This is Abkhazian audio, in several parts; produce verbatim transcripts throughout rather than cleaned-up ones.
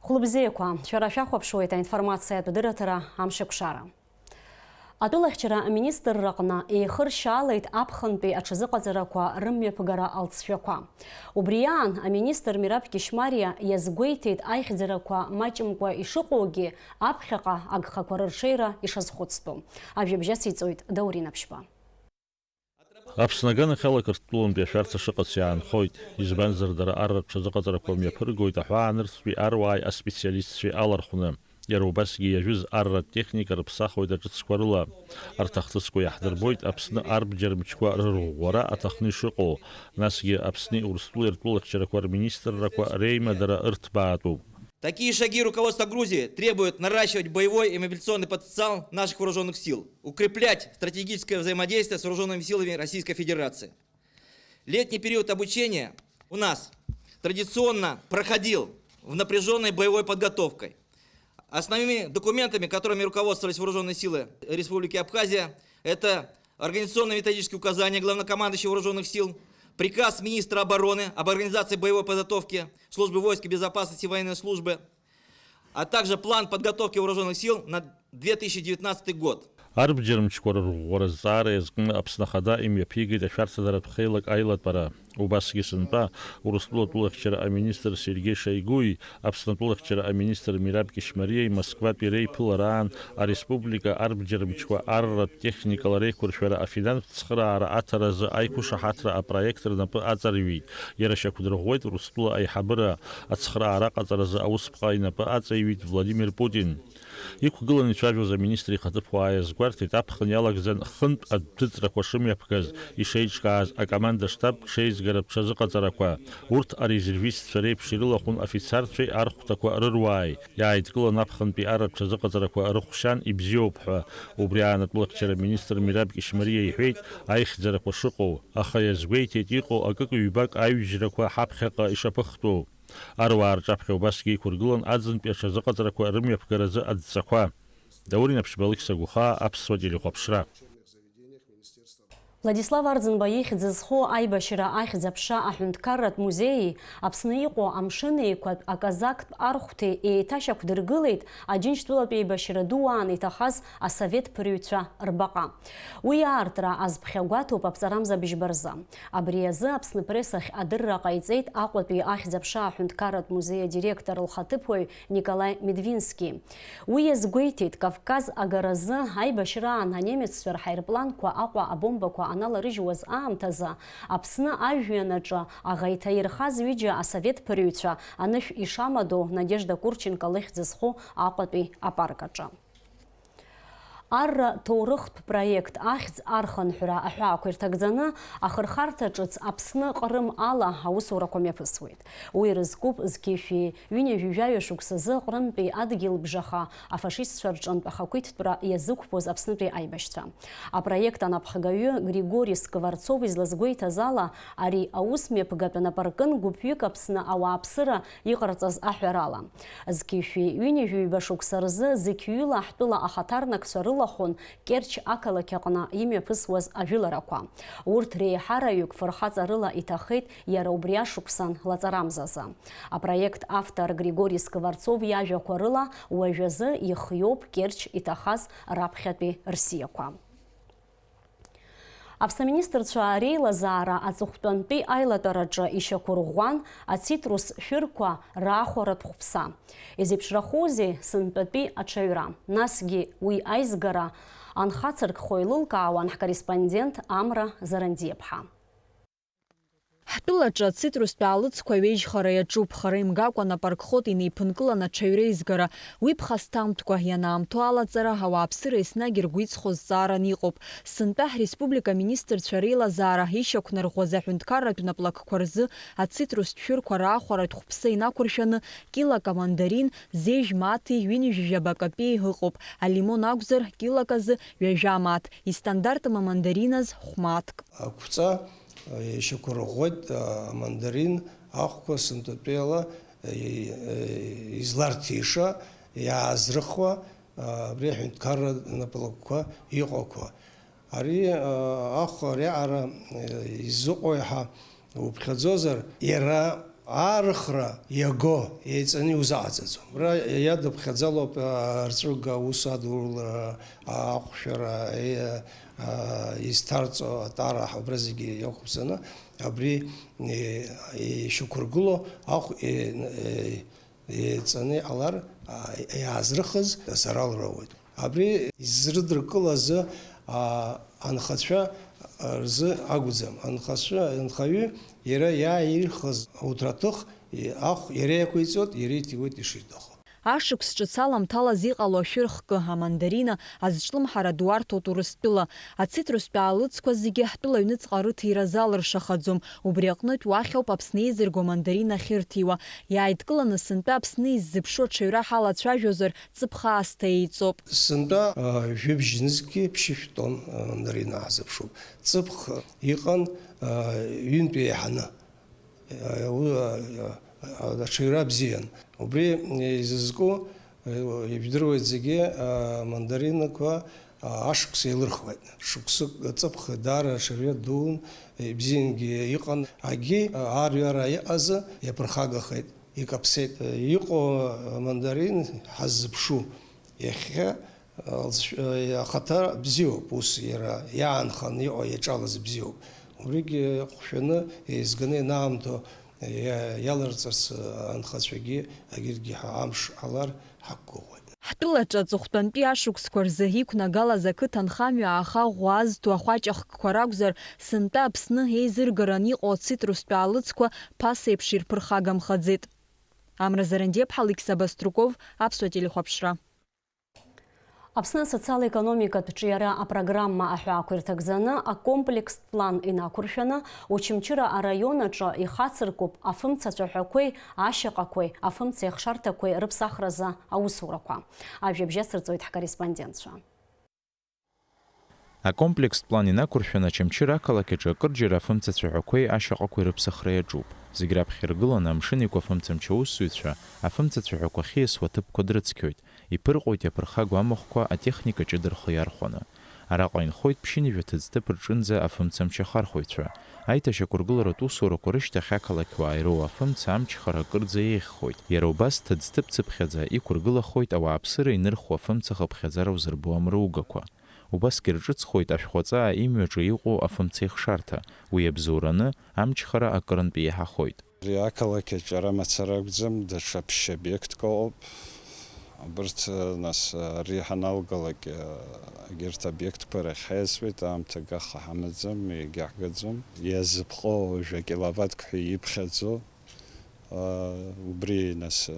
Хәлыбзиақәа, шәара шәахәаԥшуеит аинформациатә адырраҭара Амшеикәшара. Атәылахьчара аминистрраҟны еихыршьаалеит аԥхынтәи аҽазыҟаҵарақәа рымҩаԥгара алҵшәақәа. Убри аан, аминистр Мераб Кьышьмариа иазгәеиҭеит аихьӡарақәа маҷымкәа ишыҟоугьы, аԥхьаҟа агхақәа рырҽеира ишазхәыцтәу. Ажәабжь ациҵоит Даур Инаԥшьба. Аԥсны аганахьала Қырҭтәылантәи ашәарҭа шыҟац иаанхоит, избанзар, дара арратә ҽазыҟаҵарақәа мҩаԥыргоит аҳәаанырцәтәи аруааи аспециалистцәеи алархәны. Иара убасгьы иажәыз арратә техника рыԥсахуеит аҿыцқәа рыла. Арҭ ахҭысқәа иаҳдырбоит Аԥсны арбџьар мчқәа рырӷәӷәара аҭахны ишыҟоу, насгьы Аԥсни Урыстәылеи ртәылахьчарақәа рминистррақәа реимадара ырҭбаатәуп. Такие шаги руководство Грузии требует наращивать боевой и мобилизационный потенциал наших вооружённых сил, укреплять стратегическое взаимодействие с вооружёнными силами Российской Федерации. Летний период обучения у нас традиционно проходил в напряжённой боевой подготовкой. Основными документами, которыми руководствовались вооружённые силы Республики Абхазия, это организационно-методические указания главнокомандующего вооружённых сил, приказ министра обороны об организации боевой подготовки службы войск и безопасности военной службы, а также план подготовки вооружённых сил на две тысячи девятнадцатый год. Арбџьар мчқәа рырӷәӷәара азҵаара иазкны Аԥсны Ахада имҩаԥигеит ашәарҭадаратә хеилак аилатәара. Убасгьы сынтәа Урыстәыла атәылахьчара аминистр Сергеи Шойгуи Аԥсны атәылахьчара аминистр Мераб Кьышьмариеи Москватәи реиԥылараан ареспублика арбџьар мчқәа арратә техникала реиқәыршәара афинанстә цхыраара аҭаразы аиқәышаҳаҭра апроект рнапы аҵарҩит. Иара шьақәдырӷәӷәеит Урыстәыла аиҳабыра ацхыраара аҟаҵаразы аусԥҟа инапы аҵаҩит Владимир Путин. Иқәгыланы ицәажәоз аминистр ихаҭыԥуаа иазгәарҭеит, аԥхын иалагӡан хынтә адәыҭыҵрақәа шымҩаԥгаз, ишеиҿкааз акоманда-штаб ҽеизгаратә ҽазыҟаҵарақәа. Урҭ арезервистцәа реиԥш ирылахәын афицарцәеи архәҭақәа рыруааи. Иааидкылан аԥхынтәи арратә ҽазыҟаҵарақәа рыхәшьан ибзиоуп ҳәа. Убри аан атәылахьчара министр Мераб Кьышьмариа иҳәеит аихьӡарақәа шыҟоу, аха иазгәеиҭеит иҟоу акык-ҩбак аҩыжәрақәа ҳаԥхьаҟа ишаԥыхтәу. Аруаа рҿаԥхьа убасгьы иқәыргылан аӡынтәи аҽазыҟаҵарақәа рымҩаԥгаразы адҵақәа. Даур Инаԥшьба, Алықьса Гәыхаа, Аԥсуа телехәаԥшра. Владислав Арӡынба ихьӡ зху аибашьра ахьӡ-аԥша аҳәынҭқарратә музеии Аԥсны иҟоу Амшын Еиқәатә аказактә архәҭеи еиҭашьақәдыргылеит Аџьынџьтәылатә еибашьра ду аан иҭахаз асовет ԥырҩцәа рбаҟа. Уи аартра азԥхьагәаҭоуп аԥҵарамза быжьба рзы. Абри азы Аԥсны Пресс ахь адырра ҟаиҵеит Аҟәатәи ахьӡ-аԥша аҳәынҭқарратә музеи адиректор лхаҭыԥуаҩ Николаи Медвински. Уи иазгәеиҭеит, Кавказ агаразы аибашьраан анемеццәа рҳаирпланқәа Аҟәа абомбақәа аналарыжьуаз аамҭазы Аԥсны ажәҩан аҿы аӷа иҭаирхаз ҩыџьа асовет ԥырҩцәа анышә ишамадоу Надежда Курченко лыхьӡ зху Аҟәатәи апарк аҿы. Арра ҭоурыхтә проект ахьӡ архынҳәра аҳәаақәа ирҭагӡаны ахырхарҭа ҿыц Аԥсны Ҟрым ала аусурақәа мҩаԥысуеит. Уи рызкуп зқьи шәи ҩынҩажәи жәаҩа шықәсазы Ҟрымтәи адгьылбжаха афашистцәа рҿынтә ахақәиҭтәра иазықәԥоз Аԥснытәи аибашьцәа. Апроект анапхгаҩы Григори Скворцов излазгәеиҭаз ала, ари аус мҩаԥгатә анапаркын гәыԥҩык Аԥсны ауааԥсыра иҟарҵаз аҳәарала. Зқьи шәи ҩынҩажәи ҩба шықәса рзы зықьҩыла ҳтәыла ахаҭарнакцәа рылахәын Керчь ақалақь аҟны имҩаԥысуаз ажәыларақәа. Урҭ реиҳараҩык фырхаҵарыла иҭахеит иара убри ашықәсан лаҵарамзазы. Апроект автор Григори Скворцов иажәақәа рыла, уажәазы ихиоуп Керчь иҭахаз раԥхьатәи рсиақәа. Аԥсны аминистрцәа реилазаара аҵыхәтәантәи аилатәараҿы ишьақәырӷәӷәан ацитрус шәырқәа раахәаратә хәԥса. Изеиԥшрахозеи сынтәатәи аҽаҩра? Насгьы уи аизгара анхацыркхо еилылкаауан ҳкорреспондент Амра Зарандиаԥҳа. Ҳтәылаҿы ацитрустә аалыҵқәа аҩежьхара иаҿуп, хара имгакәа анапаркхот инеиԥынкылан аҽаҩра изгара. Уи ԥхасҭамтәқәа ианаамҭоу алаҵара, ауааԥсыра еснагь ргәы иҵхо зҵааран иҟоуп. Сынтәа ҳреспублика аминистрцәа реилазаара ишьақәнарӷәӷәаз аҳәынҭқарратә наплакқәа рзы ацитрустә шәырқәа раахәаратә хәԥса инақәыршәаны, килак амандарин, зежә маҭи ҩынҩажәижәаба капеи ыҟоуп, алимон акәзар, килак азы ҩажәа маҭ, истандартым амандарин азы хә-мааҭк. Ақәҵа ишьақәырӷәӷәеит амандарин ахәқәа сынтәатәиала изларҭиша, иаазрыхуа абри аҳәынҭқарра напылакқәа иҟақәа. Ари ахә ариаҟара изыҟоу еиҳа уԥхьаӡозар, иара Архра иаго еиҵаны иузаҟаҵаӡом. Уара иадыԥхьаӡалоуп, а, арҵәыга, аус адулара, а, ахәшәара, е-, а, изҭарҵо атара, убра зегьы иақәыԥсаны, абри, е, ишьақәыргыло ахә, е, е, еиҵаны иҟалар, а, иаазрыхыз асарал роуеит. Абри изрыдыркылаз, а, анхацәа рзы акәӡам. Анхацәа, анхаҩы иара иааирхыз ауҭраҭых, ахә иара иақәиҵоит, иара иҭиуеит ишиҭаху. Ашықәс ҿыц аламҭалаз иҟало ашәыр хкы, амандарина, азҿлымҳара ду арҭоит Урыстәыла. Ацитрустә аалыҵқәа зегьы ҳтәыла аҩныҵҟа рыҭира залыршахаӡом. Убри аҟнытә уахь ауп Аԥсны еизырго амандарина ахьырҭиуа. Иааидкыланы сынтәа Аԥсны иззыԥшу аҽаҩра ҳалацәажәозар, ҵыԥх аасҭа еиҵоуп. Сынтәа, а, жәибжь нызқьи ԥшьышә тонн, а, мандарина ҳазыԥшуп. Ҵыԥх иҟан, а, ҩынтә еиҳаны. А, у-, а, а, аҽаҩра бзиан. Убри изызку, а, ижәдыруеит зегьы, а, мандаринақәа, а, ашықәс еилырхуеит. Шықәсык ҵыԥх даара аҽаҩра дуун, ибзиангьы иҟан. Агьи, а, арҩара иҟазы иаԥырхагахеит. Икаԥсеит. Иҟоу амандарин ҳаззыԥшу иахьа, алҵшә-, ахаҭа бзиоуп, ус иара иаанхан иҟоу иаҿалаз бзиоуп. Убригьы ҟәшәаны, еизганы ианаамҭоу, иа-, иаларҵарц анхацәагьы, агьырҭгьы ҳа-, амш ҟалар ҳақәгәыӷуеит. Ҳтәылаҿы аҵыхәтәантәи ашықәсқәа рзы иқәнагалаз ақыҭанхамҩа ааха ӷәӷәа азҭо ахәаҷахкқәа ракәзар, сынтәа Аԥсны еизыргаран иҟоу ацитрустә аалыҵқәа ԥасеиԥш ирԥырхагамхаӡеит. Амра Зарандиаԥҳа, Алықьса Баструков, Аԥсуа телехәаԥшра. Аԥсны асоциал-економикатә ҿиара апрограмма аҳәаақәа ирҭагӡаны акомплекстә план инақәыршәаны, Очамчыра араион аҿы ихацыркуп афымца цәаҳәақәеи ашьаҟақәеи афымца еихшарҭақәеи рыԥсахразы аусурақәа. Ажәабжь ацырҵоит ҳкорреспондентцәа. Акомплекстә план инақәыршәаны Очамчыра ақалақь аҿы акырџьара афымца цәаҳәақәеи ашьаҟақәеи рыԥсахра иаҿуп. Зегь раԥхьа иргыланы Амшын Еиқәа афымцамч аусзуҩцәа афымца цәаҳәақәа ахьиасуа аҭыԥқәа дрыцқьоит, иԥырҟоит иаԥырхагоу амахәқәа атехника ҷыда рхы иархәаны. Араҟа инхоит ԥшьынҩажәа ҭыӡҭыԥ рҿынӡа афымцамч ахархәаҩцәа. Аиҭашьақәыргыларатә усурақәа рышьҭахь ақалақьуаа ироуа афымца амчхара акырӡа еиӷьхоит. Иара убас ҭыӡҭыԥцыԥхьаӡа иқәыргылахоит ауааԥсыра инырхуа афымца хыԥхьаӡара узырбо амругақәа. Убасгьы рҿыцхоит ашәхәаҵаа имҩаҿы иҟоу афымца еихшарҭа. Уи иабзоураны, амчхара акырынтә еиҳахоит. Ари ақалақь аҿы ара мацара акәӡам, даҽа ԥшьа обиектк ыҟоуп. Абырҭ, нас, ари ҳаналгалак, егьырҭ обиектқәа рахь ҳаиасуеит, аамҭа агаха ҳамаӡам, иагьаҳгаӡом. Иазыԥҟоу жәа киловаттк ҳәа иԥхьаӡо, убри, нас,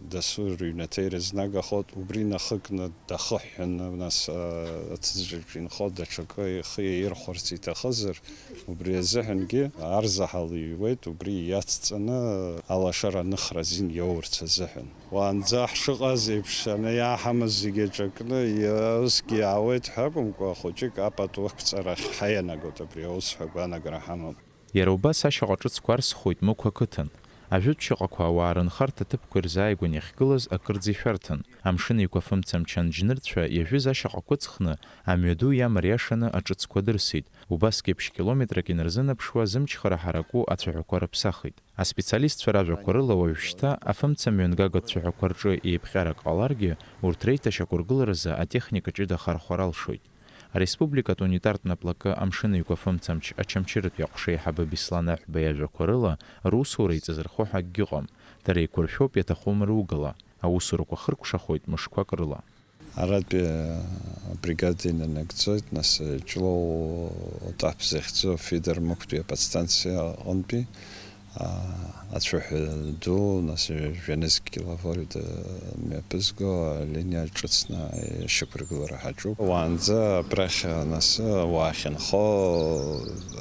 дасу рыҩнаҭа ирызнагахоит, убри инахыкны дахыҳәҳәаны, нас, аҭӡыҿ инхо даҽакы ихы иаирхәарц иҭахызар, убри азыҳәангьы арзаҳал иҩуеит, убри иацҵаны алашара аныхра азин иоурц азыҳәан. Уаанӡа ҳшыҟаз еиԥш, ана иааҳамыз зегьы аҿакны, иа-, усгьы иаауеит ҳәа акәымкәа, хәыҷык апату ықәҵарахь ҳаианагоит, абри аус ҳәа агәаанагара ҳамам. Иара убас ашьаҟа ҿыцқәа арсхоит Мықә ақыҭан. Ажәытә шьаҟақәа ауаа рынхарҭа ҭыԥқәа ирзааигәан иахьгылаз акырӡа ишәарҭан. Амшын Еиқәа афымцамч анџьнырцәа иажәыз ашьаҟақәа ыҵхны, амҩаду иамариашаны аҿыцқәа дырсит. Убасгьы ԥшь километрак инарзынаԥшуа зымчхара ҳараку ацәаҳәақәа рыԥсахит. Аспециалистцәа ражәақәа рыла, уажәшьҭа афымцамҩангагатә цәаҳәақәа рҿы еиԥҟьарак ҟаларгьы, урҭ реиҭашьақәыргыларазы атехника ҷыда ахархәара алшоит. Ареспубликатә унитартә наплакы Амшын Еиқәа афымцамч Очамчыратәи аҟәша аиҳабы Беслан Аҳәба иажәақәа рыла, русура еиҵазырхо ҳәа акгьы ыҟам. Дара еиқәыршәоуп иаҭаху мругала. Аусурақәа хыркәшахоит мышқәак рыла. Аратәи абригада инанагӡоит, нас, Ҷлоу Отаԥ захьӡу афидер Мықәтәи аподстанциа аҟынтәи, а, ацәаҳәа ду, нас, жәанызқь киловольт, а, мҩаԥызго алиниа ҿыцны ишьақәыргылара ҳаҿуп. Уаанӡа абрахь, нас, уаахьынхо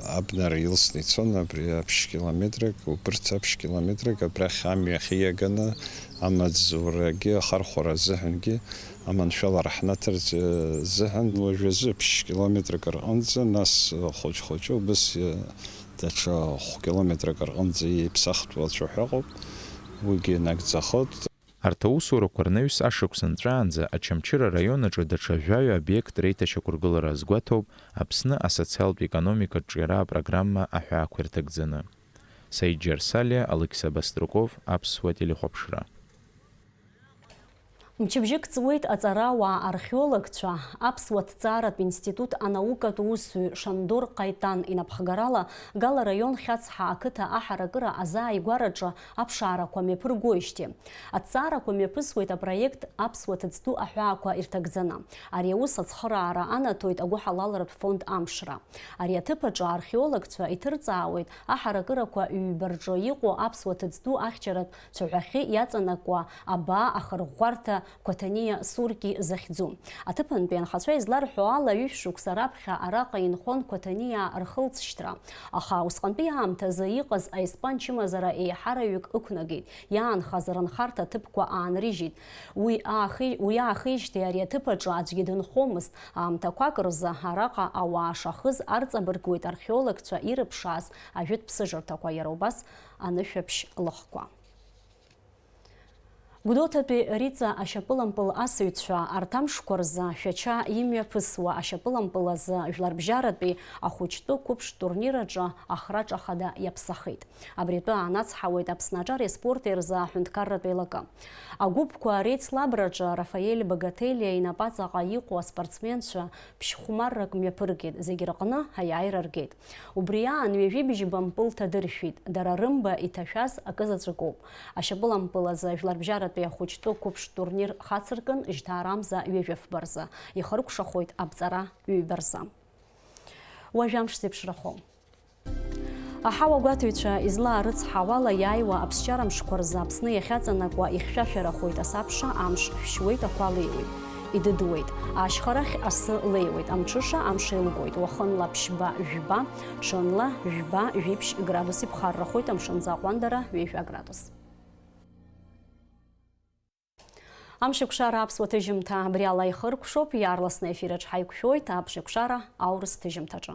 абнара илсны ицон, абри аԥшь километрак, убырҭ аԥшь километрак абрахь амҩахь ииаганы, амаҵзурагьы ахархәара азыҳәангьы, аманшәалара ҳнаҭарц, э, азыҳәан, уажәазы ԥшь километрак рҟынӡа, нас, э, хәыҷ-хәыҷы убыс, э, даҽа хә-километрак рҟынӡа иеиԥсахтәу ацәаҳәа ыҟоуп, уигьы нагӡахоит. Арҭ аусурақәа рнаҩс ашықәс нҵәаанӡа Очамчыра араион аҿы даҽа жәаҩа обиект реиҭашьақәыргылара азгәаҭоуп Аԥсны асоциалтә економикатә ҿиара апрограмма аҳәаақәа ирҭагӡаны. Саиџьар Салиа, Алықьса Баструков, Аԥсуа телехәаԥшра. Мчыбжьык ҵуеит аҵарауаа археологцәа, Аԥсуа ҭҵааратә институт анаукатә усзуҩ Шандор Ҟаитан инапхгарала Гала раион Хьацҳа ақыҭа аҳаракыра азааигәараҿы аԥшаарақәа мҩаԥыргоижьҭеи. Аҭҵаарақәа мҩаԥысуеит апроект Аԥсуа ҭыӡ ду аҳәаақәа ирҭагӡаны. Ари аус ацхыраара анаҭоит агәыҳалалратә фонд Амшра. Ари аҭыԥ аҿы археологцәа иҭырҵаауеит аҳаракырақәа ҩба рҿы иҟоу Аԥсуа ҭыӡ ду ахьчаратә цәаҳәахьы иаҵанакуа абаа ахырӷәӷәарҭа Кәаҭаниа Сурки захьӡу. Аҭыԥантәи анхацәа изларҳәо ала, ҩышә шықәса раԥхьа араҟа инхон Кәаҭаниаа рхылҵшьҭра. Аха усҟантәи аамҭазы иҟаз аиспан чымазара еиҳараҩык ықәнагеит, иаанхаз рынхарҭа ҭыԥқәа аанрыжьит. Уи аахи-, уи аахижьҭеи ари аҭыԥ аҿы аӡәгьы дынхомызт. Аамҭақәак рзы араҟа ауаа шахыз арҵабыргуеит археологцәа ирыԥшааз ажәытә ԥсыжырҭақәа, иара убас анышәаԥшь лыхқәа. Гәдоуҭатәи Риҵа ашьапылампыл асыҩцәа арҭ амшқәа рзы Шәача имҩаԥысуа ашьапылампыл азы жәларбжьаратәи ахәыҷтәы қәыԥш турнир аҿы ахраҿа хада иаԥсахеит. Абри атәы аанацҳауеит Аԥсны аҿареи аспорти рзы аҳәынҭқарратә еилакы. Агәыԥқәа реицлабраҿы Рафаель Багателиа инапаҵаҟа иҟоу аспортсменцәа ԥшьхәмаррак мҩаԥыргеит, зегь рҟны аиааира ргеит. Убри аан ҩажәи бжьба мпыл ҭадыршәит, дара рымба иҭашәаз акы заҵәыкоуп. Ашьапылампыл азы жәларбжьаратәи ахәыҷтәы қәыԥш турнир хацыркын, жьҭаарамза ҩажәи фба рзы, ихыркәшахоит аԥҵара ҩба рзы. Уажә амш зеиԥшрахо. Аҳауагәаҭаҩцәа излаарыцҳауала, иааиуа аԥсшьара мшқәа рзы Аԥсны иахьаҵанакуа ихьшәашәарахоит асабша, амш шәшьуеит, ақәа леиуеит, идыдуеит, ашьхарахь асы леиуеит, амҽыша амш еилгоит, уахынла ԥшьба, жәба, ҽынла жәба, жәиԥшь градус иԥхаррахоит, амшынӡы аҟәандара ҩажәа градус. Амшеикәшара аԥсуа ҭыжьымҭа абри ала ихыркәшоуп, иаарласны аефир аҿы ҳаиқәшәоит, амшеикәшара аурыс ҭыжьымҭаҿы.